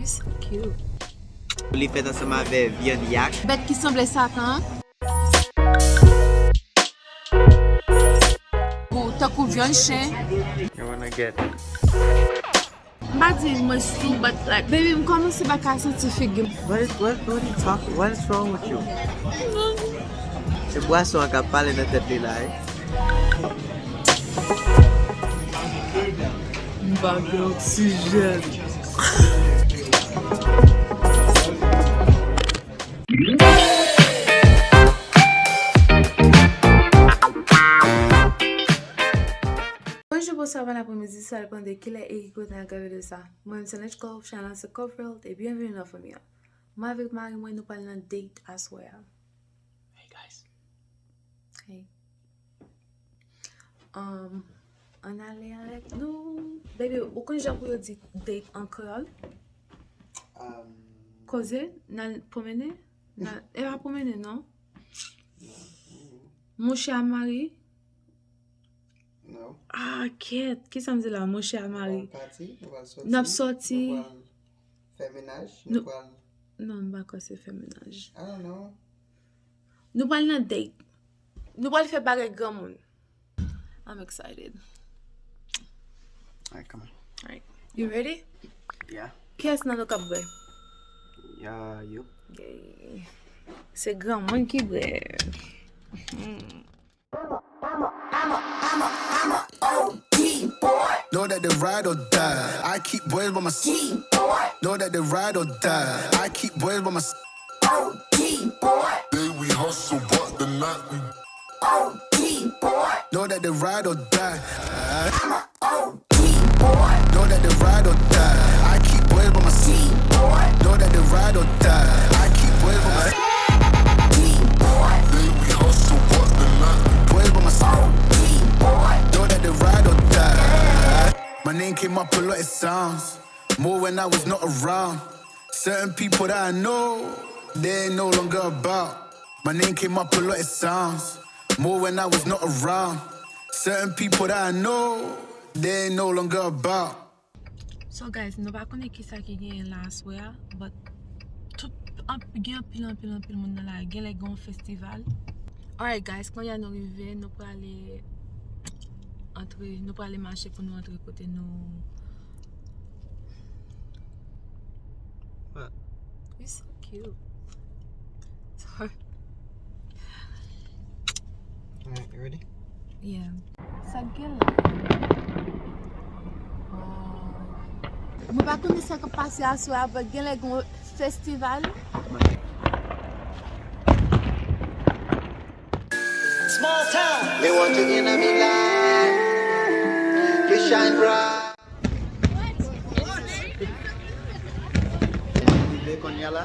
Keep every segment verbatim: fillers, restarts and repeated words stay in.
It's so cute. Li fèt ansanm avè vyann yak. Bèt ki sanble Satan. Ou tankou vyann chen. You wanna get. M pa di mwen sou, but like, baby, m kòmanse pa ka santi figi m. What is, what, what are you talking? What is wrong with you? Se bwason an k ap pale nan tèt li la, wi. M pa gen oksijèn. Bonjou, bonswa, bon apremidi, sa depann de kilè e ki kote n ap gade videyo sa. Mwen menm se Lunch Cove, chanèl se Cove World, e byenveni nan fanmi an. Mwen avèk mari mwen, nou pral nan date aswè a. Hey guys. Hey. Um, ann ale avèk nou. Baby, ou konn jan pou yo di date an kreyòl? Um, koze? N al pwomene? N al, e pa pwomene, non? Non. Mouche a mari? Non. Ah, kèt. Kisa m di la? Mouche a mari. Nou pral pati, nou pral sòti. N ap sòti. Nou pral fè menaj, nou pral. Non, m pa kwè se fè menaj. I don't know. Nou pral nan date. Nou pral fè bagay granmoun. I'm excited. Alright, come on. Alright. You ready? Yeah. Kiyès nan nou k ap bwè? Yeah, you. Yay. Se granmoun ki bwè. Hmm. Know that they ride or die. I keep boys by my side. Know that they ride or die. I keep boys by my side. Day we hustle, but the night we. Know that they ride or die. Know that they ride or die. I keep boys by my side. Know that they ride or die. I keep boys by my side. Day we hustle, but the night we. Boys by my side. Know that they ride or die. My name came up a lot of sounds. More when I was not around. Certain people that I know, they ain't no longer about. My name came up a lot of sounds. More when I was not around. Certain people that I know, they ain't no longer about. So guys, nou pa konnen kisa ki genyen la aswè a, but tout, anp-, gen anpil, anpil, anpil moun nan la, genlè gen yon festival. Alright guys, kounye a nou rive, nou prale antre, nou prale mache pou nou antre kote nou. What? You're so cute. Sorry. Alright, you ready? Yeah. Sa k gen la? Wow. Mwen pa konnen sa k ap pase aswè a, but genlè gen yon festival. Small town. Me want you in my life. Please shine bright. Rive kounye a la.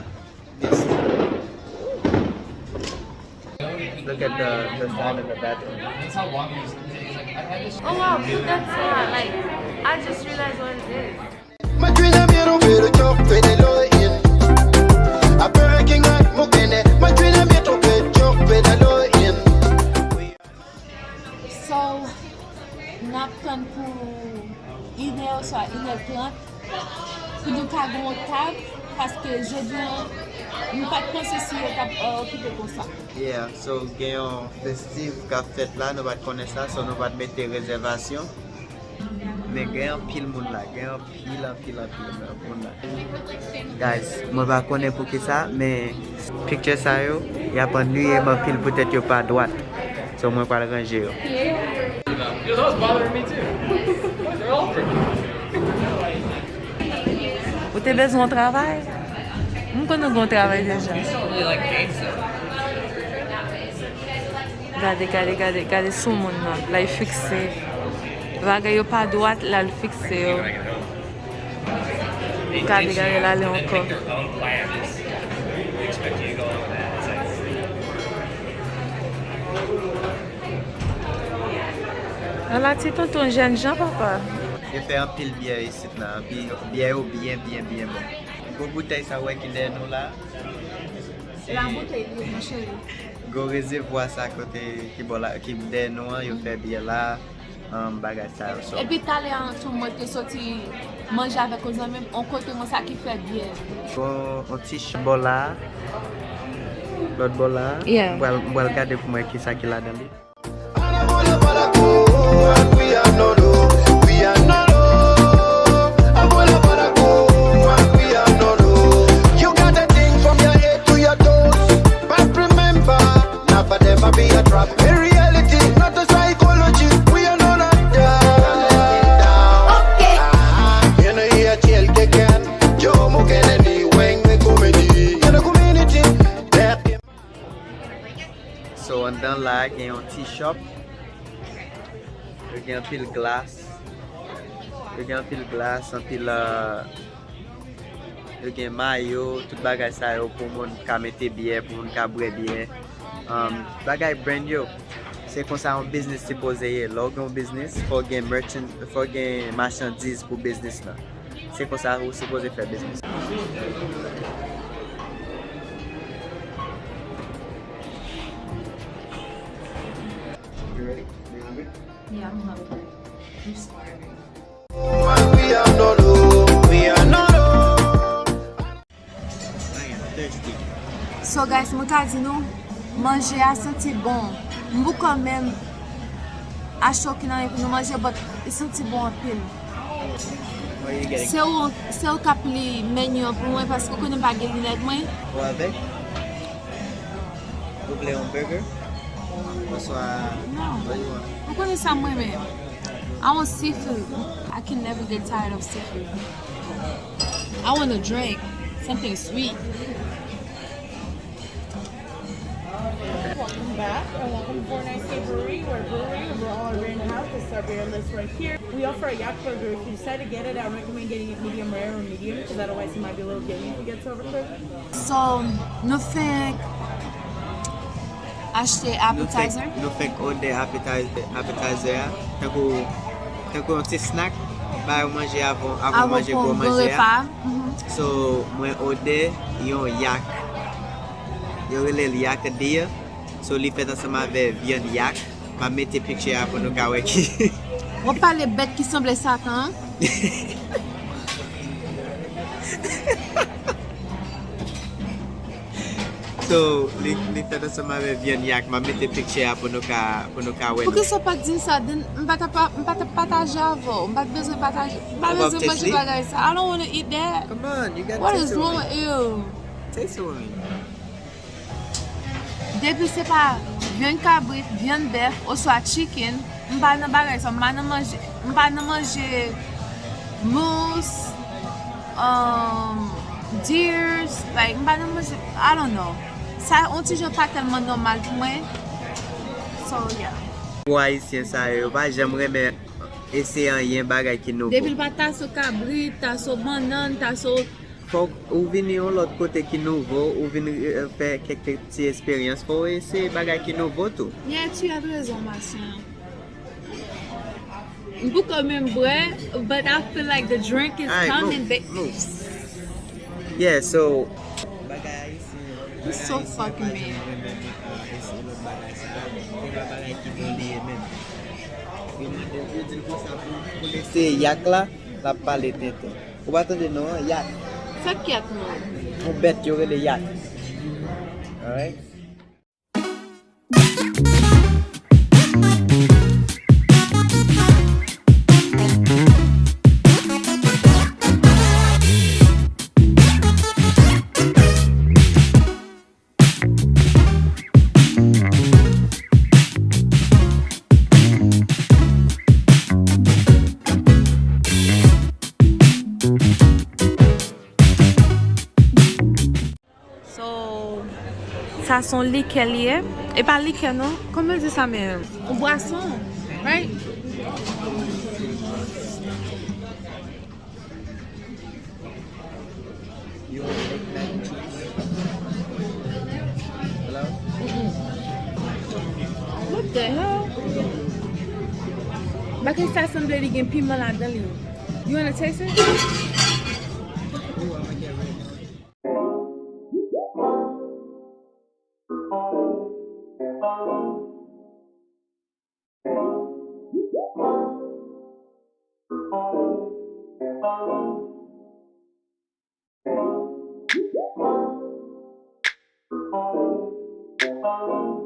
Yes. Look at the, the phone in the bathroom. Oh wow, put that phone. Like, I just realized what it is. Mwen jwenn nan mye tonbe le chòk fede lo in. Apere king like mwen kene. Mwen jwenn nan mye tonbe chòk fede lo in. So, n ap tann pou inè oswa inè trant pou nou ka gen yon tab, paske jodi a, nou pa t panse si yo t ap, euh, okipe konsa. Yeah, so gen yon festiv k ap fèt la, nou pa t konnen sa, so nou pa t mete rezèvasyon. Men gen anpil moun la, gen anpil, anpil, anpil moun la. Guys, mwen pa konnen poukisa, men picture sa yo, y ap annuiye m anpil poutèt yo pa dwat. So, mwen pral ranje yo. Yo, that was bothering me too. They're all pretty. Ou te bezwen yon travay? M konn ou gen yon travay deja. You don't really like games, though. Gade, gade, gade, gade sou moun nan. L al fikse. Bagay yo pa dwat, l al fikse yo. Gade, gade, l ale ankò. Ala ti tonton jènjan, papa. Yo fè anpil byè isit la. Anpil, byè yo byen, byen, byen bon. Gwo boutèy sa w wè ki dèyè nou la. Se la boutèy li ye, mon cheri. Gwo rezèvwa sa kote ki bò la, ki dèyè nou an, yo fè byè la. um, bagay sa yo. So, Epi talè an tou, mwen te soti manje avèk yon zanmi m, yon kote konsa ki fè byè. Bon, yon ti shop bò la. Lòt bò la. Yeah. M pral, m pral gade pou mwen kisa ki ladan li. But remember, not a psychology. We are not that. Okay. You know, you tell the can. Yo, mo can anyway, we comedy. In the community, that So, anndan la, gen yon ti shop. Yo gen anpil glas. Yo gen anpil glas, anpil, uh, yo gen mayo, tout bagay sa yo pou moun ka mete byè, pou moun ka bwè byè. Um, bagay brand yo, se konsa yon biznis sipoze ye. Lè w gen yon biznis, fò w gen merchant, fò w gen machandiz pou biznis lan. Se konsa ou sipoze fè biznis. Yeah, I'm hungry. I'm starving. So guys, mwen ka di nou, manje a santi bon. M poko menm achte okenn anyen pou nou manje, but li santi bon anpil. Se ou, se ou k ap li menu an pou mwen, paske ou konnen m pa gen linèt mwen. Ou avèk? Ou vle yon burger? Oswa Non. Ou konnen sa mwen menm. I want seafood. I can never get tired of seafood. I want a drink, something sweet. Welcome back and welcome to Four Ninety Brewery. We're a brewery, we're all brand house. This is our beer list right here. We offer a yak burger. If you decide to get it, I recommend getting it medium rare or medium because otherwise it might be a little gamey if you get to overcook. So, nou fenk achte appetizer. Nou fenk òdè appetizer, appetizer a. Tankou, tankou yon ti snack. Ba yo manje avan, avan manje, gwo Avan manje a. Repa. Mhm. So, mwen òdè yon yak. Yo rele l yak deer. So, li fèt ansanm avè vyann yak. M ap mete picture a pou nou ka wè ki. W ap pale bèt ki sanble Satan. So, li, li fèt ansanm avè vyann yak. M ap mete picture a pou nou ka, pou nou ka wè. Poukisa w pa t di m sa? Then m pa t ap, m pa t ap pataje avè w. M pa t bezwen pataje. M pa Ou p ap bezwen taste manje li? Bagay sa. I don't wanna eat that. Come on, you gotta What taste is it wrong with me. With you? Taste it with me. Depi se pa vyann kabrit, vyann bèf, oswa chicken, m pa nan bagay sa. M pa nan manje, m pa nan manje moose, um, deers, like, m pa nan manje, I don't know. Sa, yon ti jan pa tèlman nòmal pou mwen. So, yeah. Pou Ayisyen sa yo, yo pa janm renmen eseye anyen bagay ki nouvo. Depi l pa taso kabrit, taso bannann, taso Fòk ou vini yon lòt kote ki nouvo, ou vin, eh, fè kèk ti eksperyans, fò w eseye bagay ki nouvo tou. Yeah, tu as raison, ma sœur. M poko menm bwè, but I feel like the drink is Alright, coming, move, babe. Move. Yeah, so, bagay Ayisyen, He's so fucking mean. Eseye lòt bagay sa, se pa bagay ki bon li ye menm. Yo mande, yo di l konsa pou, pou l eseye yak la, l ap pale tenten. Ou pa tande non an, yak. Sa k yak non? Yon bèt yo rele yak. Alright? So, sa se yon likè li ye. E pa likè non. Kòman yo di sa menm? Yon bwason, right? You want egg mac and cheese? Hello? What the hell? Bagay sa sanble li gen piman ladan li. You wanna taste it? Ooh, I'ma get red. Thank you.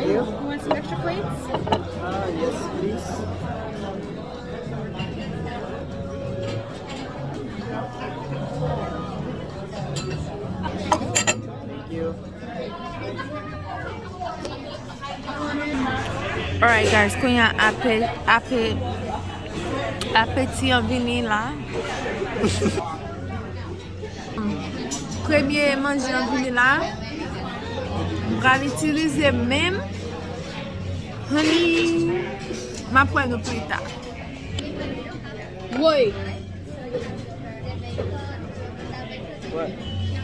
You want some extra plates? Ah, yes, please. Thank you. Alright guys, kounye a ape, ape, apeti an vini la. Premye manje an vini la. M pral itilize men m. Honey, m ap wè nou pita. Woy.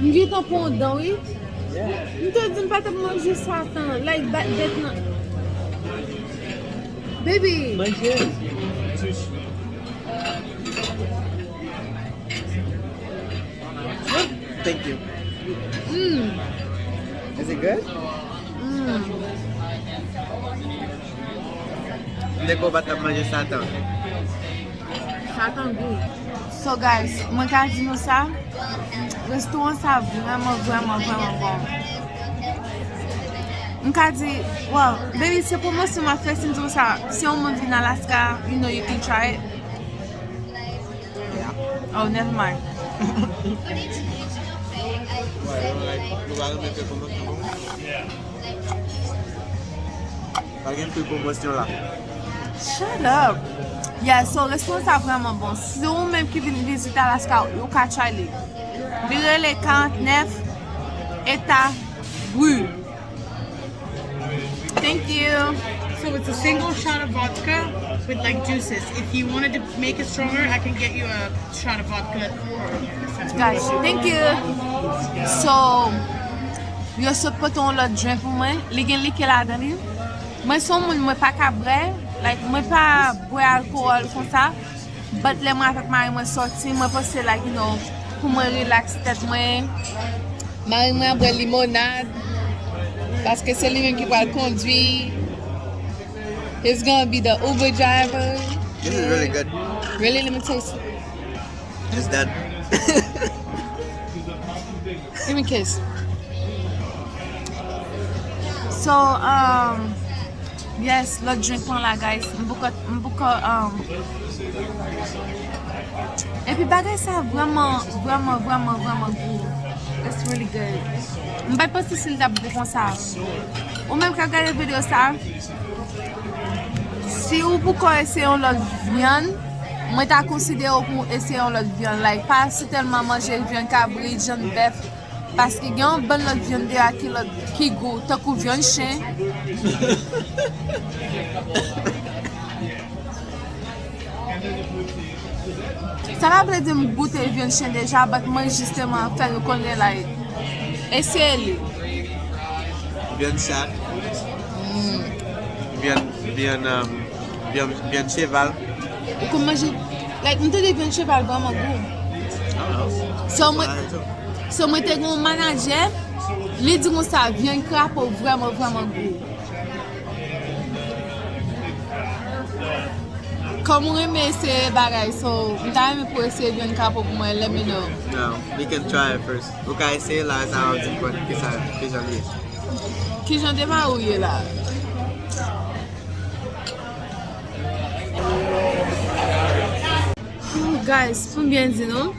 M gentan pran dan wi. M te di m pa t ap manje satan. Like bat bèt nan. Baby. Manje. Thank you. Mm. Is it good? Mm. M te kwè w pa t ap manje satan. Satan gou. So guys, mwen ka di nou sa, restoran sa vrèman, vrèman, vrèman bon. M ka di, well, baby, se pwomosyon m ap fè, si m di w sa, si yon moun vin Alaska, you know you can try it. Yeah. Oh, never mind. Pa gen pil pwomosyon la. Shut up. Yeah, so restoran sa vrèman bon. Si ou menm ki vin vizite Alaska, ou ka try li. Li rele karant nèf Eta Rue. Thank you. So it's a single shot of vodka with like juices. If you wanted to make it stronger, I can get you a shot of vodka. Guys, thank you. So, yo sot pote yon lòt drink pou mwen. Li gen like ladan li. Mwen se yon moun mwen pa ka bwè. Like, mwen pa bwè alkòl konsa. But lè mwen avèk mari mwen sòti, mwen panse like, you know, pou mwen relax tèt mwen. Mari mwen ap bwè limonad, paske se li menm ki pral kondwi. He's gonna be the Uber driver. This is really good. Really, let me taste it. It's done. Give me a kiss. So, um, yes, lòt drink mwen la, guys. M poko, m poko, um, epi bagay sa vrèman, vrèman, vrèman, vrèman gou. It's really good. M pa t panse si l t ap gou konsa. Ou menm k ap gade videyo sa, si ou poko eseye yon lòt vyann, mwen ta konsidere w pou eseye yon lòt vyann. Like, pa sitèlman manje vyann kabrit, vyann bèf, paske gen yon bann lòt vyann deyò ki lòt, ki gou, tankou vyann chen. Sa pa vle di m goute vyann chen deja, but mwen jisteman fè nou konnen, like, eseye li. Vyann chat. Mm. Vyann, vyann, um, vyann, vyann cheval. Ou konn manje, like, m tande vyann cheval vrèman gou. I don't know. So, mwen, so, mwen te gen yon manadjè, li di konsa, vyann krapo vrèman, vrèman gou. Kòm ou renmen eseye bagay, so, m ta renmen pou eseye vyann krapo pou mwen, let me know. Yeah, we can try it first. Ou ka eseye la, sa w ap di m kisa, kijan li ye. Kijan de mari w ye la? Guys, pou m byen di nou,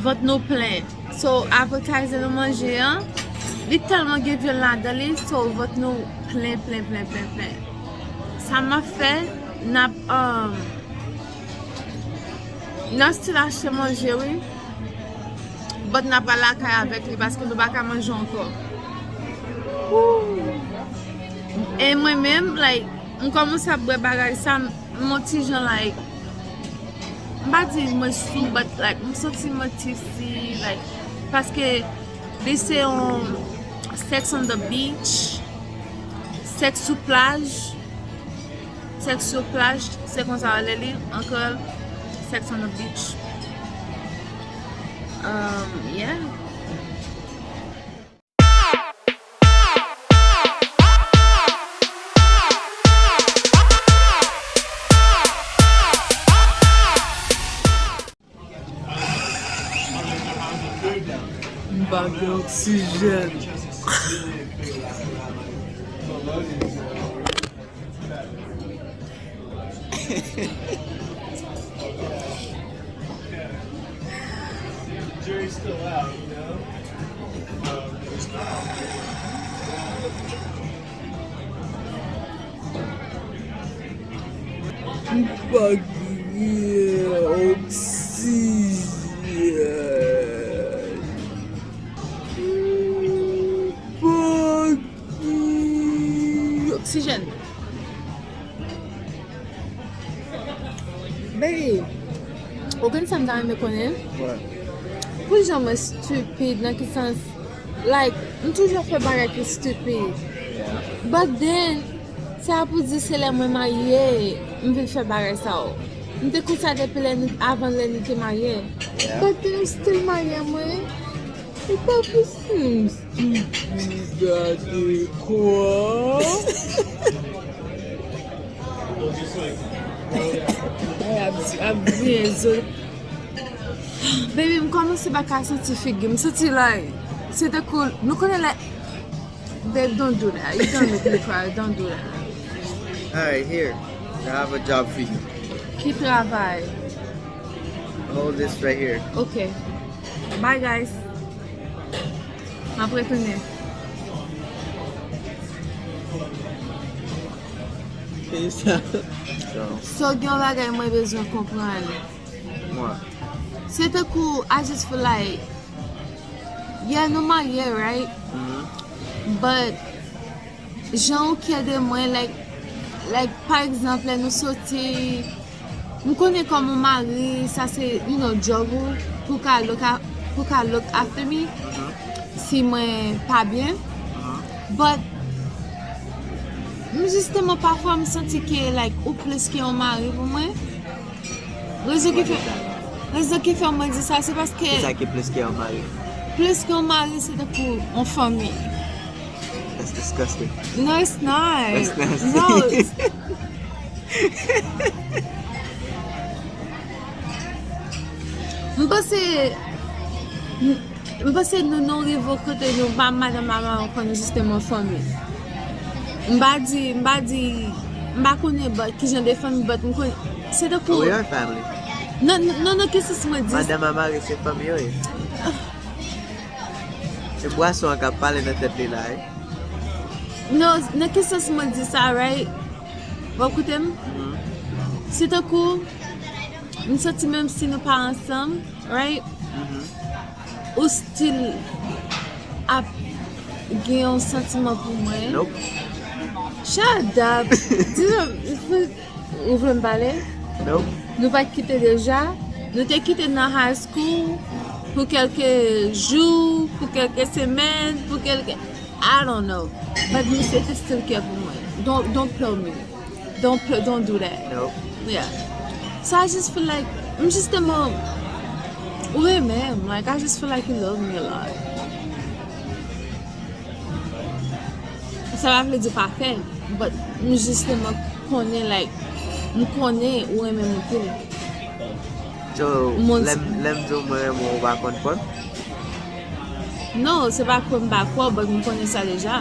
vant nou plen. So, appetizer nou manje an, li tèlman gen vyann ladan li, so, vant nou plen, plen, plen, plen, plen. Sa m ap fè, n ap, um, n ap still achte manje, wi. But n ap pral lakay avèk li paske nou pa ka manje ankò. Woo! E mwen menm, like, m kòmanse ap bwè bagay sa, m, m on ti jan, like, m pa di mwen sou, but, like, m santi mwen tipsy, like, Paske li se yon sex on the beach, sex sou plaj, sex sou plaj, se konsa yo rele li an kreyòl, sex on the beach. Um, yeah. M pa gen oksijèn. M pa gen oksijèn. M pa gen oksijèn. Baby, ou konn sa m ta renmen konnen? Wè. Pou jan mwen stupid, nan ki sans, like, m toujou ap fè bagay ki stupid. Yeah. But then, sa pou di se lè mwen marye, m vin fè bagay sa yo. M te konn sa depi lè nou, avan lè nou te marye. Yeah. But then, m still marye, mwen. Se pa posib, m stupid, gade kwa. Ay, ap, ap byen zo. Baby, m kòmanse pa ka santi figi m. M santi like, se tankou, nou konnen lè, babe, don't do that. You don't make me cry. Don't do that. Alright, here. I have a job for you. Ki travay? Hold this right here. Ok. Bye, guys. M ap retounen. Peace out. So, gen yon bagay mwen bezwen konprann. What? Se tankou, I just feel like, yeah, nou marye, right? Mhm. But jan ou care de mwen, like, like, pa egzanp, lè nou soti, m konnen kòm yon mari, sa se, you know, job ou, pou ka look a-, pou ka look after me, mhm, si mwen pa byen. Mhm. But, m jisteman, pafwa, m santi ke, like, ou plis ke yon mari pou mwen. Rezon ki fè, rezon ki fè mwen di sa, se paske. Kisa ki plis ke yon mari? Plis ke yon mari, se tankou yon fanmi. That's disgusting. No, it's not. That's nasty. No, it's, m panse, m panse nou, nou rive yon kote nou pa madanm ak mari ankò, nou jisteman fanmi. M pa di, m pa di, m pa konnen, but, ki jan de fanmi, but m konnen, se tankou. We are family. Non, non, non, nan ki sans mwen di. Madanm ak mari se fanmi yo ye. Se bwason an k ap pale nan tèt li la, wi. Non, nan ki sans mwen di sa, right? W ap koute m? Mhm. Se tankou, m santi menm si nou pa ansanm, right? Mhm. Ou still ap gen yon santiman pou mwen? Nope. Shut up! Di m, ou vle m pale? Nope. Nou pa t kite deja? Nou te kite nan high school pou kèlke jou, pou kèlke semèn, pou kèlke, I don't know. But misye te still care pou mwen. Don't, don't play with me. Don't pl-, don't do that. Nope. Yeah. So I just feel like, m jisteman, ou renmen m. Like, I just feel like you love me a lot. Sa pa vle di pafè, but m jisteman konnen, like, m konnen ou renmen m anpil. So, lè m, lè m di w mwen renmen w, ou pa konn kwè m? Non, se pa kwè m pa kwè w, but m konnen sa deja.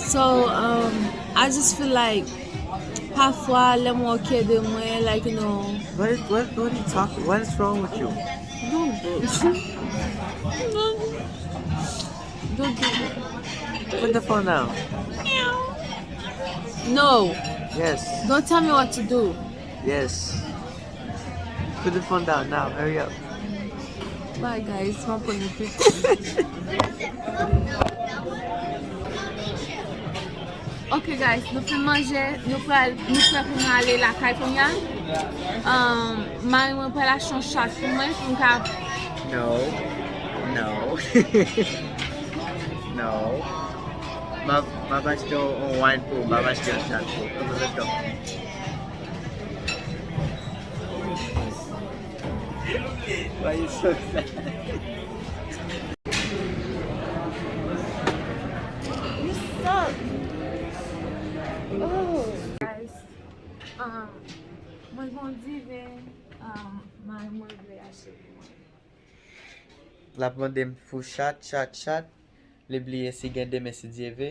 So, um, I just feel like, pafwa, lè m wè w care de mwen, like, you know. What is, what, what are you talking? What is wrong with you? Don't do, don't, don't do that. Put the phone down. No. Yes. Don't tell me what to do. Yes. Put the phone down now. Hurry up. Bye, guys. M ap pran yon pik. Ok, guys, nou fin manje, nou pral, nou prè pou nou ale lakay kounye a. Um, mari mwen pral achte yon chat pou mwen, pou m ka. No. No. No. M ap, m ap achte yon, yon wine pou ou, m ap achte yon shot pou ou. Come on, let's go. Why you so sad? You suck. Oh. Guys, um, mwen gen yon diven, um, mari mwen vle achte pou mwen. L ap mande m pou chat, chat, chat. Li bliye si gen demen si Dye ve.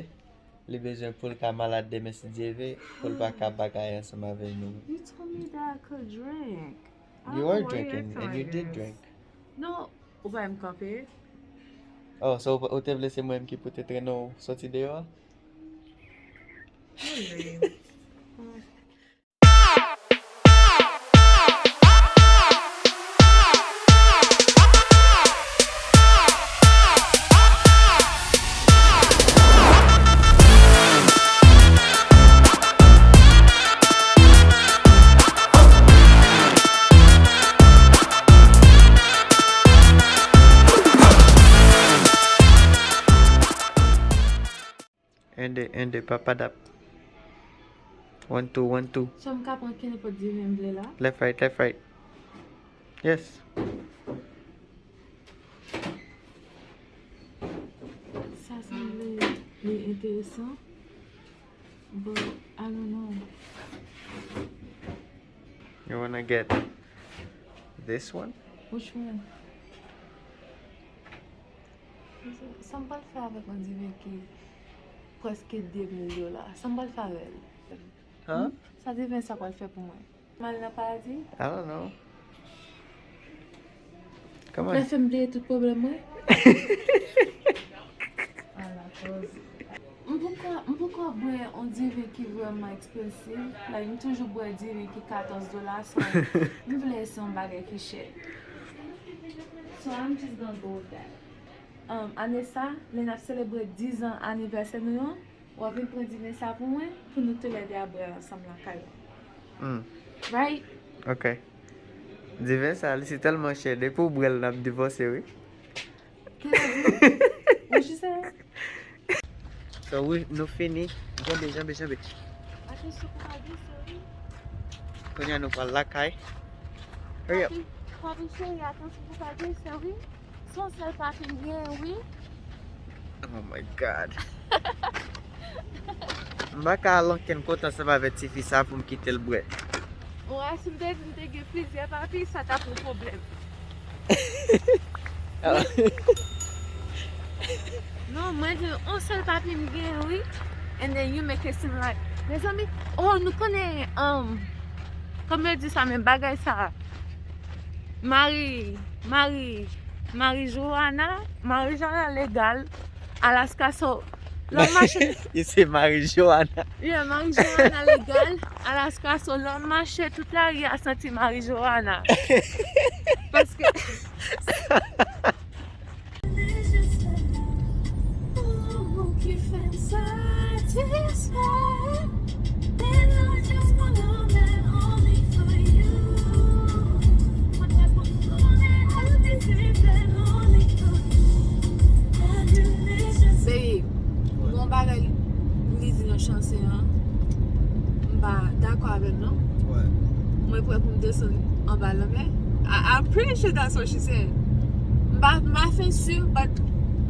Li bezwen pou l ka malad demen si Dye ve, pou l pa ka bagay ansanm avè nou. You told me that I could drink. I don't know where you're coming with this. You are drinking and you did drink. No, ou pa wè m kanpe. Oh, so ou te vle se mwen menm ki pou te trennen w soti deyò a? Anyway. Ende, ende, papadap. One, two, one, two. So m ka pran ki nenpòt diven m vle la? Left, right, left, right. Yes. Sa sanble li enteresan. But I don't know. You wanna get this one? Which one? Sa m pral fè avèk yon diven ki prèske de mil dola? Sa m pral fè avè l? Huh? Sa diven sa pral fè pou mwen? M al nan paradi? I don't know. Come on. Lè fè m bliye tout pwoblèm mwen. Ala koze. M poko, m poko bwè yon diven ki vrèman ekspensiv. Like, m toujou bwè diven ki katòz dola, so m vle se yon bagay ki chè. So I'm just gonna go with that. Um, ane sa, lè n ap selebre diz an anivèsè nou an, w ap vin pran diven sa pou mwen, pou nou toulède a bwè l ansanm lakay ou. Hmm. Right? Ok. Diven sa, li si tèlman chè, depi w bwè l, n ap divòse, wi. What you say? So, wi, nou fini. Janbe, janbe, janbe. Atansyon pou pa glise, wi. Kounye a nou pral lakay. Hurry up. Papi, papi cheri, atansyon pou pa glise, wi. Se yon sèl papi m genyen, wi. Oh my God. M pa ka al ankenn kote ansanm avèk tifi sa pou m kite l bwè. Ou wè, si m te di m te gen plizyè papi, sa t ap yon pwoblèm. Non, mwen di yon sèl papi m gen, wi. And then you make it seem like, mezanmi, oh, nou konnen, um, kòm yo di sa, men bagay sa, mari, mari, marijuana, marijuana legal, Alaska, so, lè w mache. You say marijuana. Yeah, marijuana legal, Alaska, so, lè w mache tout lari a santi marijuana. Paske Babe, gon bagay li di nan chanse an, m pa dakò avè l non. Mwen prè pou m desann anba lanmè. I, I'm pretty sure that's what she said. M pa, m pa fin si, but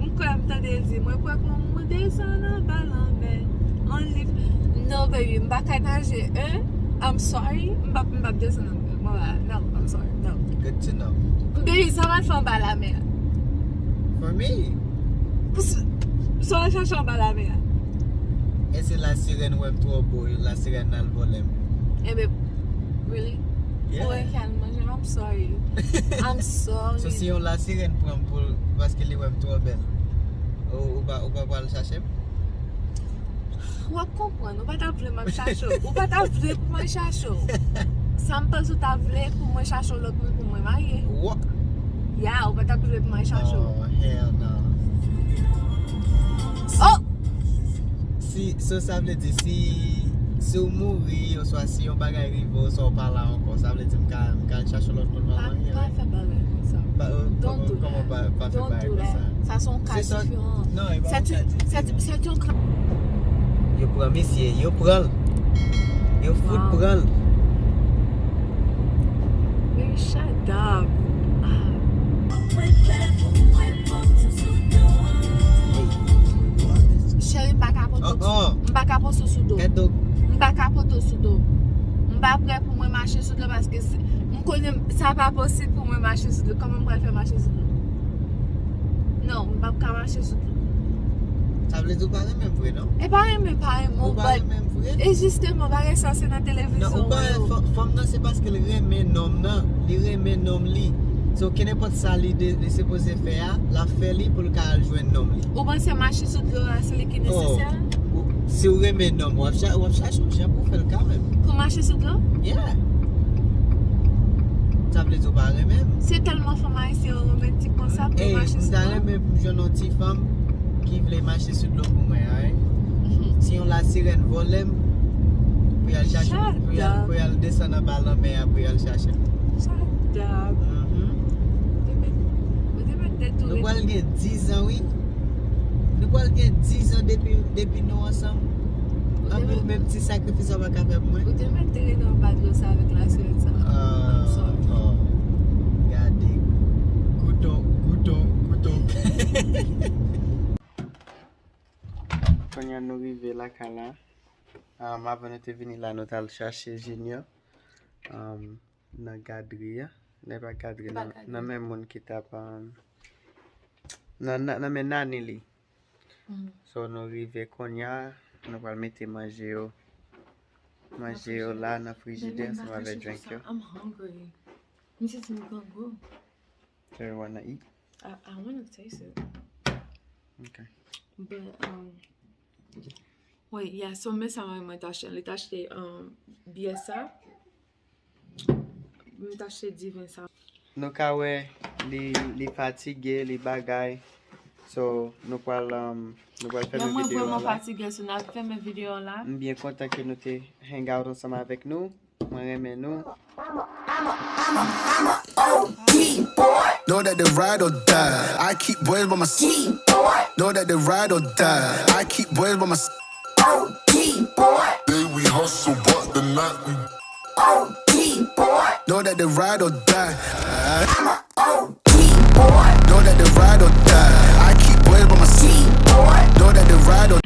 m kwè m tande l di, mwen prè pou m desann anba lanmè. Only, no, baby, m pa ka naje, hein? I'm sorry, m p ap, m p ap desann anba lanmè. Mwen pa, no, I'm sorry, no. Good to know. Baby, sa w al fè anba lanmè a? For me? Sa w al chache anba lanmè a? E se lasirèn wè m twò bo, lasirèn al vòlè m. Enben, really? Yeah. Ou wè k al manje m, I'm sorry. I'm sorry. So, si yon lasirèn pran m pou l, paske li wè m twò bèl, ou, ou pa, ou pa pral chache m? W ap konprann, ou pa t ap vle m al chache w. Ou pa t ap vle pou m al chache w. Sa m panse ou ta vle pou mwen chache w lòt moun pou mwen marye. Wa- Ya, ou pa t ap vle pou mwen chache w. Oh, hell no. Oh! Si, so sa vle di, si, Si w mouri, oswa si yon bagay rive w, oswa w pa la ankò, sa vle di m ka, m ka al chache yon lòt moun m al marye avèl? Pa fè bagay konsa. Kòman pa, pa fè bagay konsa? Sa se yon ka diferan. Non, e pa yon ka diferan. Yo pran misye, yo pran l. Yo fout pran l. Men shut up. Cheri, m pa ka pote w sou do. M pa ka pote w sou do. M pa ka pote w sou do. M pa prè pou mwen mache sou dlo paske m konnen sa pa posib pou mwen mache sou dlo. Kòman m pral fè mache sou dlo? Non, m p ap ka mache sou dlo. Sa vle di w pa renmen m vre, non? E pa renmen, pa renmen w, but e jisteman, bagay sa se nan televizyon. Non, ou pa renmen fanm nan, se paske l renmen nonm nan. Li renmen nonm li. So, kenenpòt sa li, li sipoze fè a, l ap fè li pou l ka al jwenn nonm li. Ou panse mache sou dlo a, se li ki nesesè? Si w renmen nonm, w ap chache yon jan pou w fè l kanmenm. Pou mache sou dlo? Yeah. Sa vle di w pa renmen m? Se tèlman fanm ayisyen yo romantik konsa pou mache sou dlo. Ey, m ta renmen pou m jwenn yon ti fanm ki vle mache sou dlo pou mwen, alright? Si yon lasirèn vòlè m, pou y al chache m, pou y al, pou y al desann anba lanmè a, pou y al chache m. Shut up. Ou te mèt, ou te mèt detounen. Nou pral gen diz an, wi. Nou pral gen diz an depi, depi nou ansanm. Anpil menm ti sakrifis sa pa ka fè pou mwen. Ou te mèt te rete anba dlo sa avèk lasirèn sa. Ah, oh. Gade. Kouton, kouton, kouton. Kounye a nou rive lakay la. Um, avan nou te vini la, nou t al chache Junior, um, nan gadri a. Nan pa gadri, nan, nan men moun ki t ap, um, nan, nan, nan men nanny li. So, nou rive kounye a, nou pral mete manje yo. Manje yo la nan frijidè ansanm avèk drink yo. I'm hungry. Mi santi m grangou. So you wanna eat? I, I wanna taste it. Okay. But, um, wait, yeah, so men sa mwen, mwen t achte, li t achte, um, byè sa. M t achte diven sa. Nou ka wè li, li fatige, li bagay. So, nou pral, um, nou pral fèmen videyo a la. Lè mwen vrèman fatige, so n ap fèmen videyo a la. M byen kontan ke nou te hang out ansanm avèk nou. Mwen renmen nou. Know that the ride or die. I keep boys by my side. Know that the ride or die. I keep boys by my side. Day we hustle, but the night we know that the ride or die. Know that the ride or die. I keep boys by my side. Know that the ride or